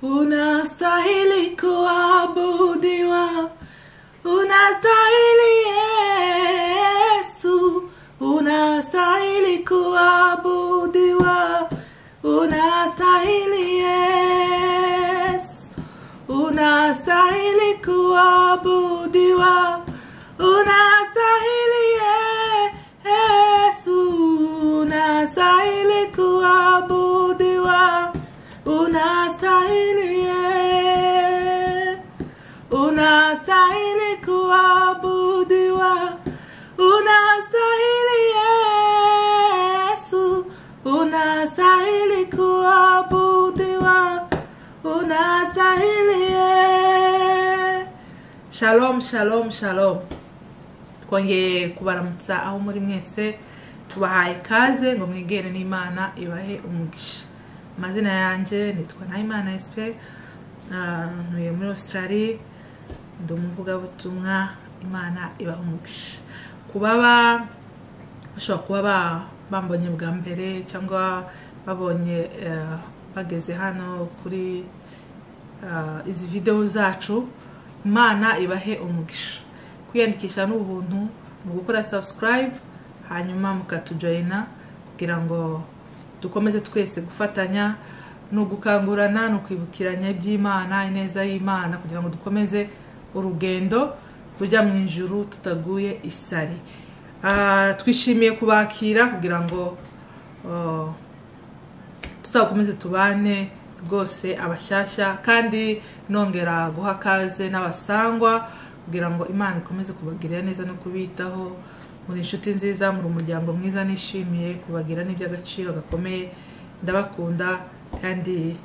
Unastahili kuabudiwa, unastahili Yesu, unastahili kuabudiwa, unastahili Yesu, unastahili kuabudiwa, unastahili Yesu, unastahili kuabudiwa, unastahili Yesu, unastahili kuabudiwa, unastahili Yesu, unastahili kuabudiwa, unastahili Yesu. Shalom, shalom, shalom. Twongeye kubaramutsa aho muri mwese, tubahaye ikaze ngo mwegere n'Imana ibahe umugisha. Amazina yanjye nitwa Nahimana Espe, ntuye muri Australia, ndi umuvugabutumwa. Imana ibaha umugisha. Kubaba bashobora kuba bambonye bwa mbere cyangwa babonye bageze hano kuri izi video zacu, Imana ibahe umugisha. Kwiyandikisha n'ubuntu mu gukora subscribe, hanyuma mukatujoyina kugira ngo dukomeze twese gufatanya no gukangurana no kwibukiranya iby'Imana, ineza y'Imana, kugira ngo dukomeze urugendo rujya mu ijuru tutaguye isari. Twishimiye kubakira kugira ngo tuzakomeze tubane rwose abashyashya, kandi nongera guha kaze n'abasangwa kugira ngo Imana ikomeze kubagirira neza no kubitaho. Muri inshuti nziza, muri umuryango mwiza, nishimiye kubagira n'iby'agaciro gakomeye. Ndabakunda kandi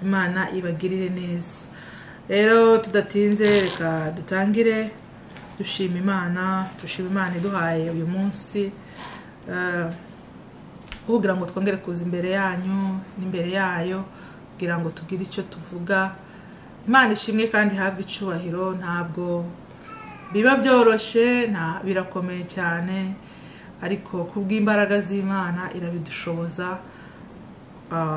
Imana ibagirire neza. Rero tudatinze, reka dutangire dushima Imana, dushima Imana iduhaye uyu munsi kugira ngo twongere kuza imbere yanyu n'imbere yayo, kugira ngo tugire icyo tuvuga. Imana ishimwe kandi ihabwe icyubahiro. Ntabwo biba byoroshye, birakomeye cyane, ariko kubw'imbaraga z'Imana irabidushoboza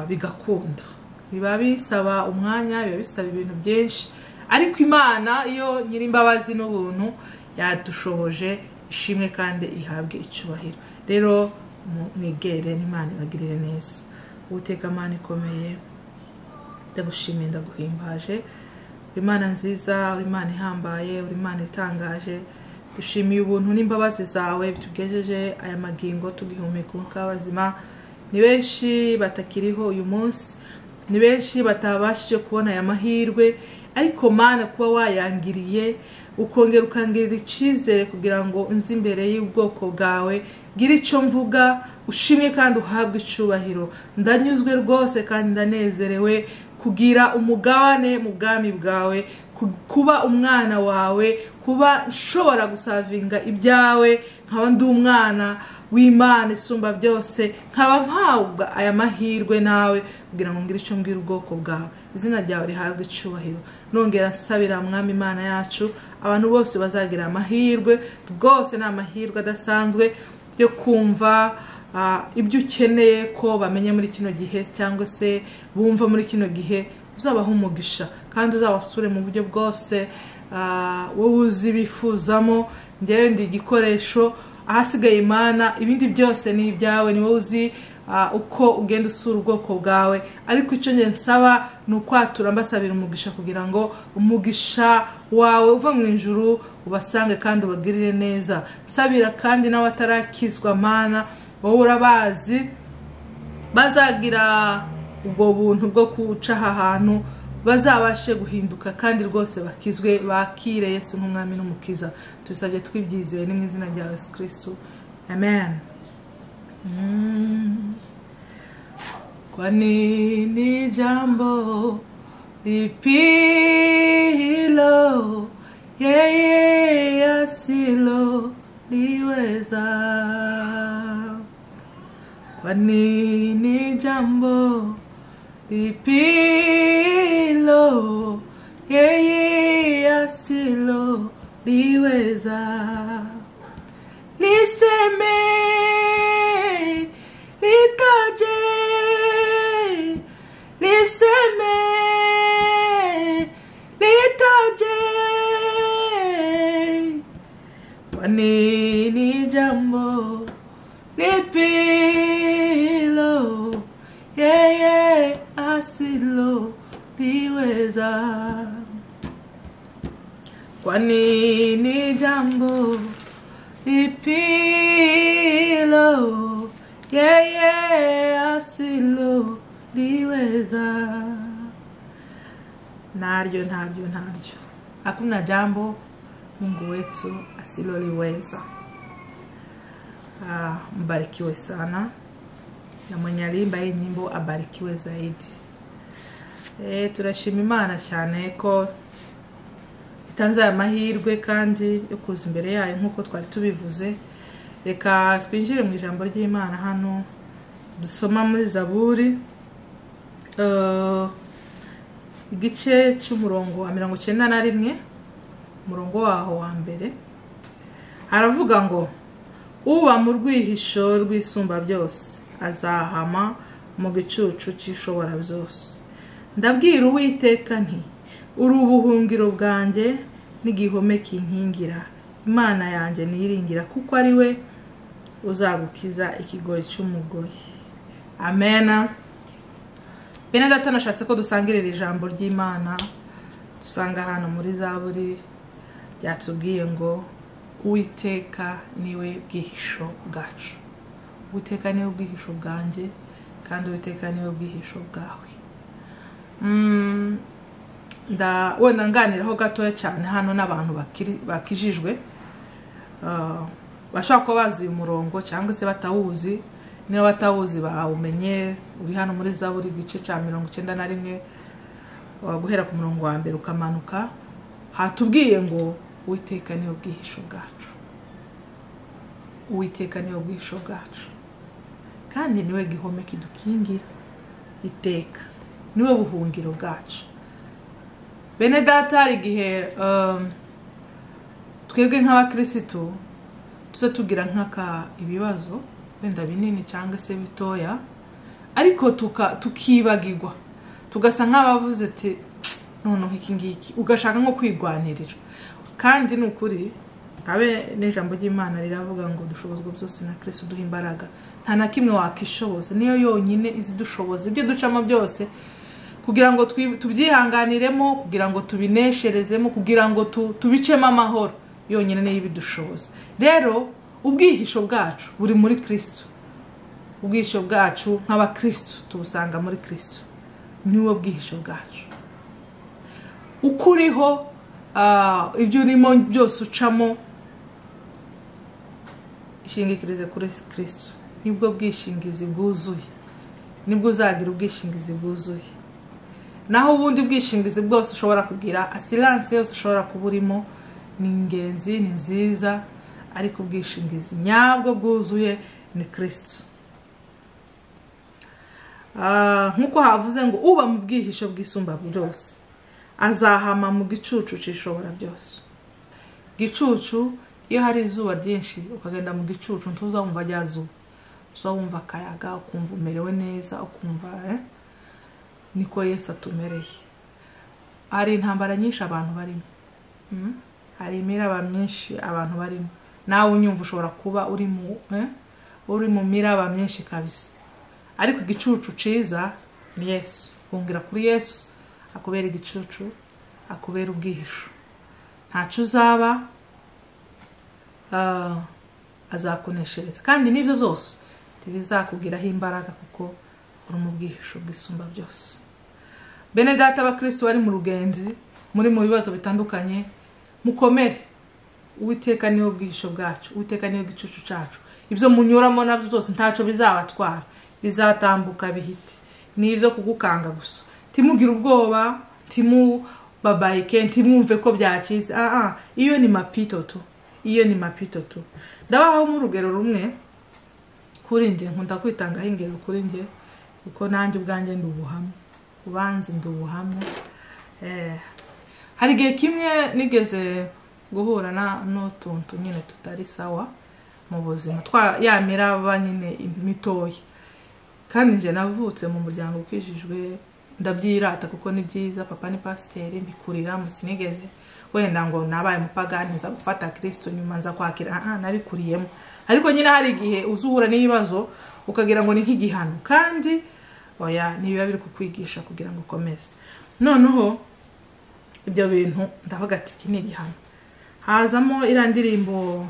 bigakunda. Biba bisaba umwanya, biba bisaba ibintu byinshi, ariko Imana iyo nyir'imbabazi n'ubuntu yadushoboje, ishimwe kandi ihabwe icyubahiro. Rero mwegere n'Imana ibagirire neza. Uwiteka Mana ikomeye, ndagushimiye, ndaguhimbaje. Imana nziza, uri Imana ihambaye, uri Imana itangaje. Dushimiye ubuntu n'imbabazi zawe bitugejeje aya magingo tugihumeka umwuka w'abazima. Ni benshi batakiriho uyu munsi, ni benshi batabashije kubona aya mahirwe, ariko Mana kuba wayangiriye ukongera ukangirira icyizere kugira ngo nzi imbere y'ubwoko bwawe, gira icyo mvuga, ushimwe kandi uhabwe icyubahiro. Ndanyuzwe rwose kandi ndanezerewe kugira umugabane mu bwami bwawe, kuba umwana wawe, kuba nshobora gusavinga ibyawe, nkaba ndi umwana w'Imana isumba byose, nkaba mpabwa aya mahirwe nawe kugira ngo ngire icyo mbwira ubwoko bwawe. Izina ryawe rihabwe icyubahiro. Nongera nsabira Mwami Imana yacu, abantu bose bazagira amahirwe, rwose ni amahirwe adasanzwe yo kumva ibyo ukeneye ko bamenye muri kino gihe, cyangwa se bumva muri kino gihe. Uzabaha umugisha kandi uzabasure mu buryo bwose wowe uzi bifuzamo. Njyewe ndi igikoresho, ahasigaye Imana ibindi byose ni ibyawe, ni wowe uzi uko ugenda usura ubwoko bwawe. Ariko icyo njye nsaba ni ukwatura mbasabira umugisha, kugira ngo umugisha wawe uva mu ijuru ubasange kandi ubagirire neza. Nsabira kandi n'abatarakizwa Mana, wowe urabazi, bazagira ubwo buntu bwo kuca aha hantu, bazabashe guhinduka kandi rwose bakizwe, bakire Yesu nk'umwami n'umukiza. Tubisabye twibyizeye ni mu izina rya Yesu Kristo, amen. Kwa nini jambo lipi hilo yeye asilo liweza? Kwa nini jambo lipi hilo yeye asilo liweza? Niseme litaje, niseme asiloliweza? Kwa nini jambo lipilo yeye asiloliweza? Naryo, naryo, naryo. Hakuna jambo Mungu wetu asiloliweza. Mbarikiwe sana, na mwenye aliimba hii nyimbo abarikiwe zaidi. Turashima Imana cyane ko itanze aya mahirwe kandi yo kuza imbere yayo nk'uko twari tubivuze. Reka twinjire mu ijambo ry'Imana hano dusoma muri Zaburi igice cy'umurongo wa 91, umurongo waho wa mbere. Haravuga ngo uba mu rwihisho rw'isumba byose azahama mu gicucu cy'ishobora byose. Ndabwira Uwiteka nti uri ubuhungiro bwanjye n'igihome kinkingira, Imana yanjye niringira, kuko ari we uzagukiza ikigoyi cy'umugoyi. Amena. Bene data, nashatse ko dusangirira ijambo ry'Imana dusanga hano muri Zaburi ryatubwiye ngo Uwiteka niwe bwihisho bwacu. Uwiteka niwe bwihisho bwanjye, kandi Uwiteka niwe bwihisho bwawe. Wenda nganiraho gatoya cyane hano n'abantu bakijijwe, bashobora kuba bazi uyu murongo cyangwa se batawuzi. Niba batawuzi bawumenye, uri hano muri Zaburi igice cya 91 guhera ku murongo wa mbere ukamanuka. Hatubwiye ngo Uwiteka niwe bwihisho bwacu. Uwiteka niwe bwihisho bwacu, kandi niwe gihome kidukingira iteka, niwe buhungiro bwacu. Bene data, hari igihe twebwe nk'abakirisitu tuza tugira nk'aka ibibazo wenda binini cyangwa se bitoya, ariko tukibagirwa, tugasa nk'abavuze ati noneho iki ngiki, ugashaka nko kwigwanirira. Kandi ni ukuri, abe n'ijambo ry'Imana riravuga ngo dushobozwa byose na Kristo duha imbaraga. Nta na kimwe wakishoboza, niyo yonyine izidushoboza ibyo ducamo byose, kugira ngo tubyihanganiremo, kugira ngo tubinesherezemo, kugira ngo tubicemo amahoro, yonyine niyo ibidushoboza. Rero ubwihisho bwacu buri muri Kristo. Ubwihisho bwacu nk'abakristo tubusanga muri Kristo, niwe bwihisho bwacu. Ukuriho ibyo urimo byose ucamo, ishingikirize kuri Kristo, nibwo bwishingizi bwuzuye, nibwo uzagira ubwishingizi bwuzuye. Naho ubundi bwishingizi bwose ushobora kugira, asiranse yose ushobora kuba urimo, ni ingenzi, ni nziza, ariko ubwishingizi nyabwo bwuzuye ni Kristo. Nkuko havuze ngo uba mu bwihisho bw'isumba byose azahama mu gicucu cy'ishobora byose. Gicucu, iyo hari izuba ryinshi ukagenda mu gicucu ntuzumva rya zuba, uzumva akayaga, ukumva umerewe neza, ukumva niko Yesu atumereye. Hari intambara nyinshi abantu barimo, hari imiraba myinshi abantu barimo. Nawe unyumva ushobora kuba uri mu miraba myinshi kabisa, ariko igicucu ciza ni Yesu. Hungira kuri Yesu, akubera igicucu, akubera ubwihisho. Ntaco uzaba, azakuneshereza. Kandi n'ibyo byose ntibizakugiraho imbaraga, kuko uri mu bwihisho bw'isumba byose. Bene data abakristo bari mu rugenzi, muri mu bibazo bitandukanye, mukomere. Uwiteka niwe bwihisho bwacu, Uwiteka niwe gicucu cyacu. Ibyo munyuramo nabyo byose ntaco bizabatwara, bizatambuka bihite. Ni ibyo kugukanga gusa. Timugire ubwoba, timubabayike, ntimwumve ko byakize. Iyo ni mapito tu, iyo ni mapito tu. Ndabaho mu rugero rumwe kuri nje, nkunda kwitangaho ingero kuri nje, kuko nanjye ubwanjye ndi ubuhamya, ubanze ndi ubuhamya. Hari igihe kimwe nigeze guhura n'utuntu nyine tutari sawa mu buzima, ya miraba nyine mitoya. Kandi nje navutse mu muryango ukijijwe, ndabyirata kuko ni byiza, papa ni pasiteri, mbikuriramo, sinigeze wenda ngo nabaye umupagani nza gufata Kristo nyuma nza kwakira, nabikuriyemo. Ariko nyine hari igihe uzuhura n'ibibazo ukagira ngo ni nk'igihano, kandi Oya, nibiba biri kukwigisha kugira ngo ukomeze. Noneho ibyo bintu ndavuga ati iki ni igihano. Hazamo iriya ndirimbo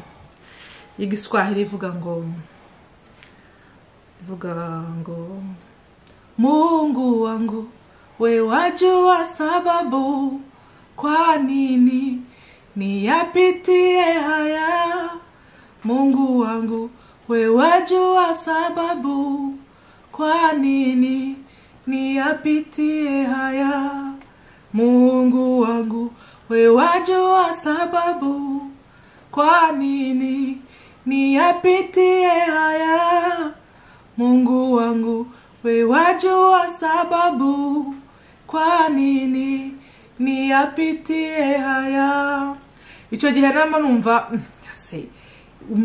y'igiswahili ivuga ngo Mungu wangu we wajua sababu kwa nini niyapitie haya. Mungu wangu we wajua sababu kwa nini niyapitie haya. Mungu wangu we wajua sababu kwa nini niyapitie haya. Mungu wangu we wajua sababu kwa nini niyapitie haya. Icyo gihe narimo numva se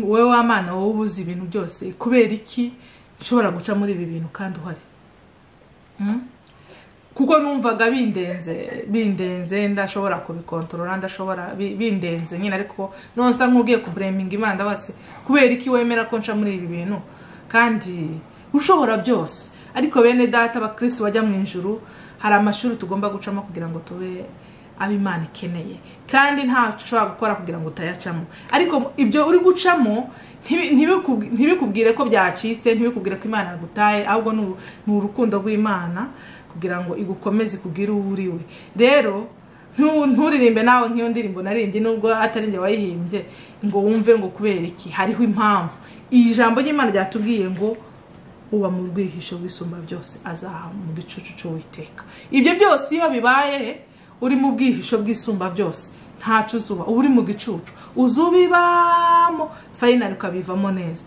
wewe w'Imana wowe ubuze ibintu byose, kubera iki nshobora guca muri ibi bintu kandi uhari? Kuko numvaga bindenze ndashobora kubikontorora, ndashobora bindenze nyine, ariko nonsa nk'ugiye kubreminga Imana ndabatse kubera iki wemera ko nca muri ibi bintu kandi ushobora byose. Ariko bene data abakristo bajya mu ijuru, hari amashuri tugomba gucamo kugira ngo tube ab'Imana ikeneye, kandi nta ushobora gukora kugira ngo utayacamo. Ariko ibyo uri gucamo ntibikubwire ko byacitse, ntibikubwire ko Imana yagutaye, ahubwo ni urukundo rw'Imana kugira ngo igukomeze ikugire uwo uriwe. Rero nturirimbe nawe nk'iyo ndirimbo naririmbye, nubwo atari njye wayihimbye, ngo wumve ngo kubera iki, hariho impamvu. Iri jambo ry'Imana ryatubwiye ngo uba mu rwihisho rw'isumba byose azaha mu gicucu cy'Uwiteka. Ibyo byose iyo bibaye uri mu bwihisho bw'isumba byose ntacu uzuba, uba uri mu gicucu, uzubibamo finally ukabivamo neza.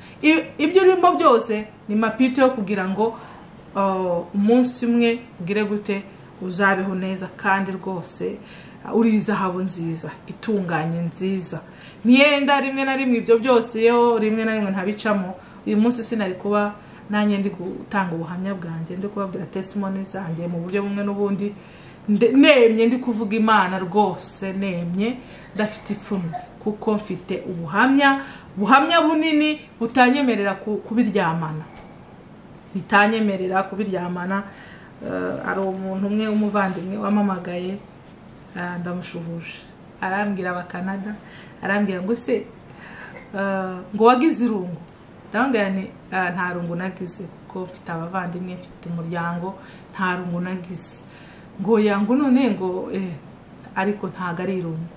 Ibyo urimo byose ni mapito yo kugira ngo umunsi umwe ugire gute uzabeho neza, kandi rwose uri izahabu nziza itunganye nziza. Niyenda rimwe na rimwe ibyo byose yo rimwe na rimwe ntabicamo, uyu munsi sinari kuba nanjye ndi gutanga ubuhamya bwanjye, ndi kubabwira testimony zanjye mu buryo bumwe n'ubundi, nemye ndi kuvuga Imana rwose, nemye ndafite ipfunwe kuko mfite ubuhamya bunini butanyemerera kubiryamana, bitanyemerera kubiryamana. Ari umuntu umwe w'umuvandimwe wamamagaye, ndamushuhuje, arambwira aba Canada, arambwira ngo se ngo wagize irungu. Ndamubwira nti nta rungu nagize kuko mfite abavandimwe, mfite umuryango, nta rungu nagize. Ngo yangu none ngo ariko ntago ari irungu,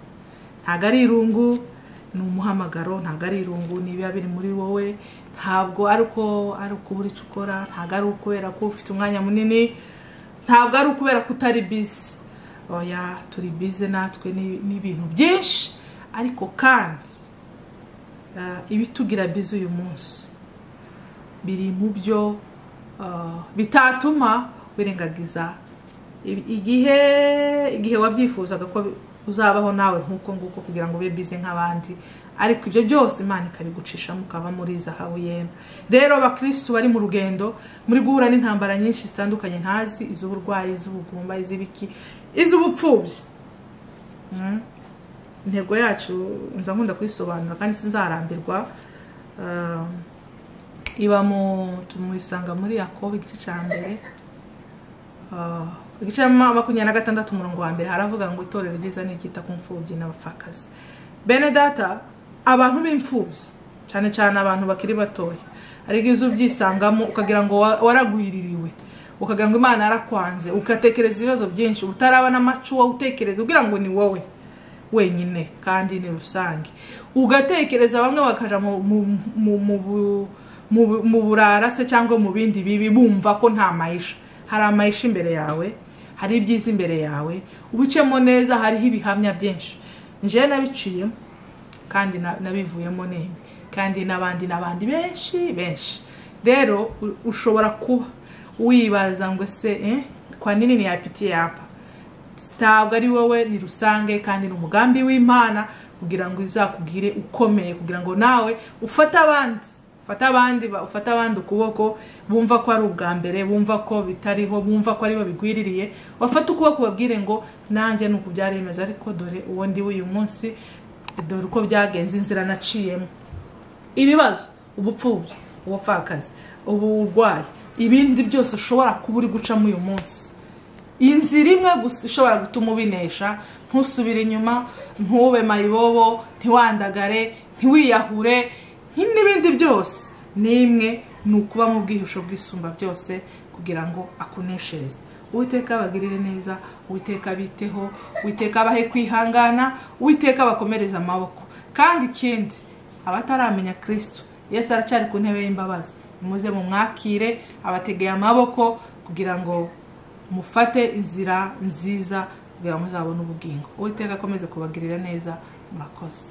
ntago ari irungu, ni umuhamagaro, ntago ari irungu, niba biri muri wowe, ntabwo ari uko ari ukubura icyo ukora, ntago ari ukubera ko ufite umwanya munini, ntabwo ari ukubera ko utari busy. Oya, turi busy natwe n'ibintu byinshi, ariko kandi ibitugira busy uyu munsi biri mu byo bitatuma wirengagiza igihe wabyifuzaga ko uzabaho nawe nkuko nguko kugira ngo ube busy nk'abandi, ariko ibyo byose Imana ikabigucishamo ukaba muri zahabu yema. Rero abakristo bari mu rugendo, muri guhura n'intambara nyinshi zitandukanye ntazi, iz'uburwayi, iz'ubugumba, iz'ibiki, iz'ubupfubyi. Intego yacu nza nkunda kuyisobanura kandi sinzarambirwa, iba mu tumusanga muri Yakobo igice cya mbere, igice cya 26 umurongo wa mbere, haravuga ngo itorero ryiza ni iryita ku mfubyi n'abapfakazi. Bene data, abantu b'imfubyi cyane cyane abantu bakiri batoya, ariko izo ubyisangamo ukagira ngo waragwiririwe, ukagira ngo Imana yarakwanze, ugatekereza ibibazo byinshi utaraba n'amacu wowe utekereza ugira ngo ni wowe wenyine kandi ni rusange, ugatekereza bamwe bakaja mu burara se cyangwa mu bindi bibi bumva ko nta maisha. Hari amaisha imbere yawe, hari ibyiza imbere yawe, ubicemo neza, hariho ibihamya byinshi. Nje nabiciyemo kandi nabivuyemo nene, kandi n'abandi benshi benshi. Rero ushobora kuba wibaza ngo se kwa nini niyapitiye hapa? Ntabwo ari wowe, ni rusange kandi ni umugambi w'Imana kugira ngo izakugire ukomeye, kugira ngo nawe ufate abandi, ufate abandi ukuboko, bumva ko ari ubwa mbere, bumva ko bitariho, bumva ko aribo bigwiririye, bafate ukuboko babwire ngo nanjye nuko byaremeza, ariko dore uwo ndi uyu munsi, dore uko byagenze, inzira naciyemo, ibibazo, ubupfubyi, ubupfakazi, Uburwayi, ibindi byose ushobora kuba uri gucamo uyu munsi, inzira imwe gusa ishobora gutuma ubinesha, ntusubire inyuma, ntube mayibobo, ntiwandagare, ntiwiyahure, n'ibindi byose, ni imwe, ni ukuba mu bwihisho bw'isumba byose kugira ngo akuneshereze. Uwiteka abagirire neza, Uwiteka abiteho, Uwiteka abahe kwihangana, Uwiteka abakomereze amaboko. Kandi ikindi, abataramenya Kristo, Yesu aracyari ku ntebe y'imbabazi, muze mumwakire, abategeye amaboko kugira ngo mufate inzira nziza kugira ngo muzabone ubugingo. Uwiteka akomeze kubagirira neza. Murakoze.